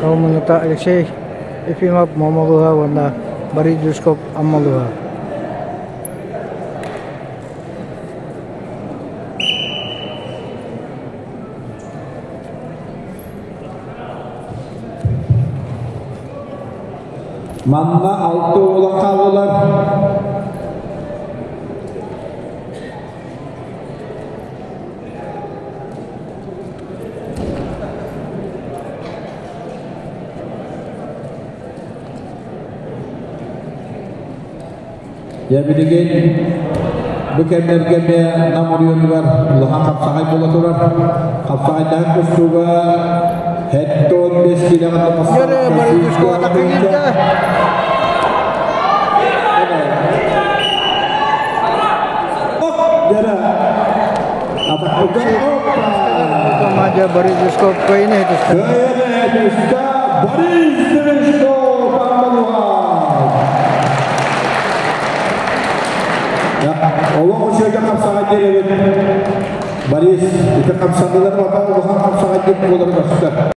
Калмыната Алексей Ефимов Муомалыһа уонна Борис Жирков Аммалыһа. Манна алты уола хааллылар. Дьэ билигин бу кэмнэргэ эмиэ Нам оройуонугар улахан хапсаҕай буола турар. Хапсаҕайдаһар тустууга 75 киилэҕэ Дьөрү Борисовка киирдэ. Команда Борис Жирков кыайыны ситистэ. Борис Жирков Олох үчүгэй хапсаҕай диэбит. Борис ити хапсаҕайлар улахан хапсаҕай диэн буолар көстөр.